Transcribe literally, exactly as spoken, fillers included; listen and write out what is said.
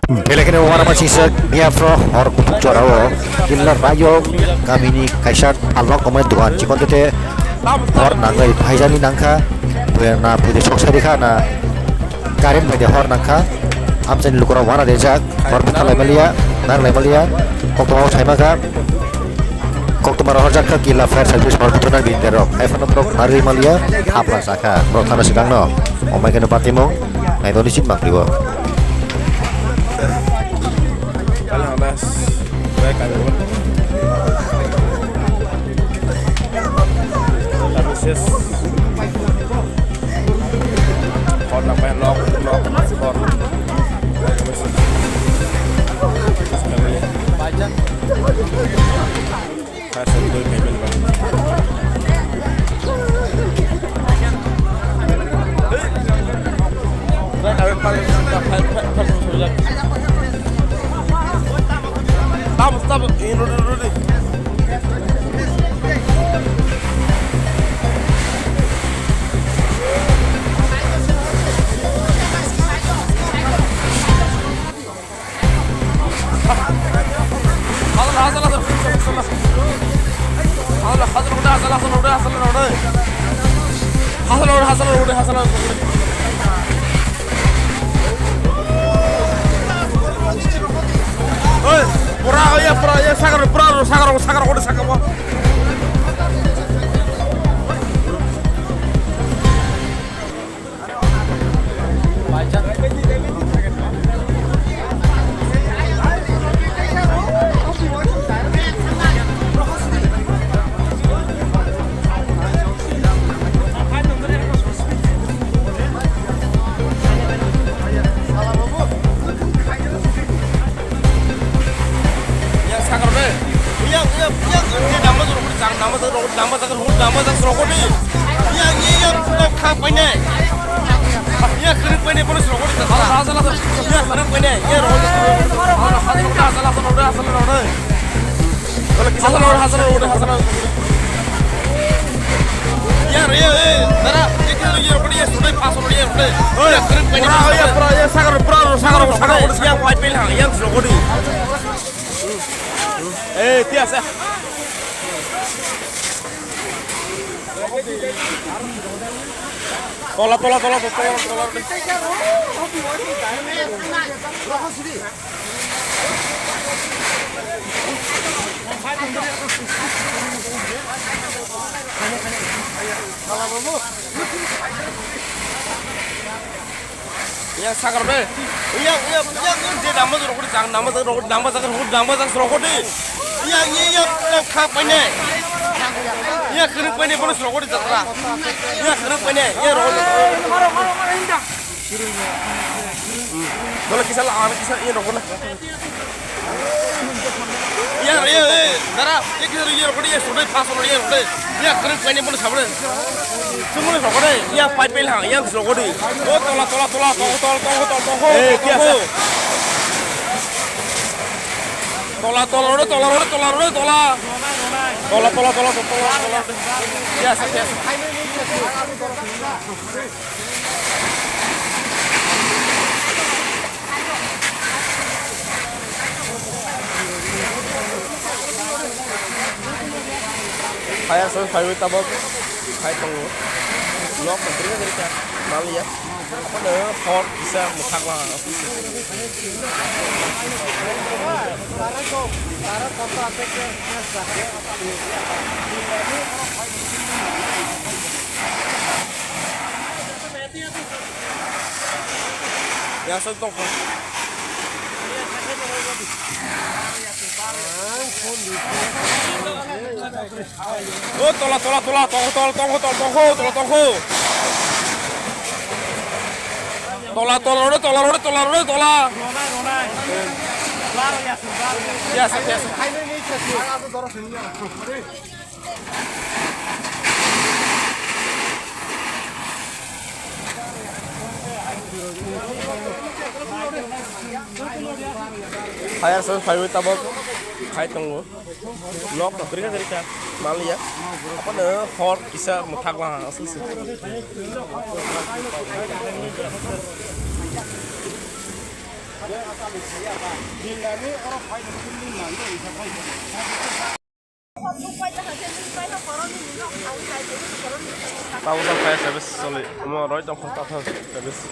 Belai kheno uanama singsa Biafra hor kuthuk jorao killa rayo kamini kaisa alok komai duan chikon tete hor nangwi phaijani nangkha. Puya na puya sok sari kha na current bai de hor nangkha. Amchani lukura wana de jak hor bwtha lai maliya, nang lai maliya, koktwma sai mangkha. Koktwma rohorjak kha killa fire service hor bwtha na bini derok. Hai phano borok narwi maliya, hapla sakha. Borok thana swkang no. Omai kheno patimung. Naidoni sin mangpli bo. Kali hadas. Baik, kali bo. Kami ses. Kor na pai lok, lok, kor. Kami ses. Stop, stop. Pura, ya, pura, ya, sakar, pura, sakar, sakar, sakar, sakar. Yang sakar be. Yang, yang, yang, yang, nama tu rokok, nama tu rokok, nama tu rokok, nama tu rokok ni. Yang, yang, yang, khang paine. Yang kering paine, pono rokok ni. Yang kering paine, yang rokok. Asal, asal, asal, asal, asal. Asal rokok, asal rokok, asal rokok. Yang, yang, yang, dara, yang kering, yang rokok ni, yang sudah pas rokok ni, yang sudah. Yang kering paine, pura, yang, pura, yang sakar, pura, sakar, sakar, yang paine, yang rokok ni. Eh, tias, eh. Tola, tola, tola, tola, tola. Yang sakar be. Yang, yang, yang, yang, je nama tu rokok ni, jang nama tu rokok, nama tu rokok, nama tu rokok ni. Yang, yang, yang, yang khang paine. Yang kering paine, pono rokok ni jatra. Yang kering paine, yang rokok. Dole kisa la, ana kisa, yang rokok na. Iya, iya, iya, dara, ya kisa iya rokode, iya sodai, pas rokode, iya rokode. Iya kering paine pono sabode. Sumuni rokode, iya pipe pel ha, iya rokode. O tola, tola, tola, tola, tola, tola, tola, tola, tola. Eh, tola, tiasa. Tola, tola, rode, tola, rode, tola, rode, tola. Tola, tola, tola, tola, tola, tola. Tiasa, tiasa. Fire service phaiwi tabok phai tongo. Nok rwkha rwkha maliya. Abono hor kisa mwthakma. Yang satu tong. Oh, tola, tola, tola, tong, tol, tong, tol, tong, tol, tong, tong. Tola, tola, rode, tola, rode, tola, rode, tola. Yes, yes. Fire service phaiwi tabok khai tongo. Nok no kwrwikha kwrwikha maliya. Abono hor kisa mwthakma aswk se. Tamo tamo fire service soli. Omo roi tong kho ta service.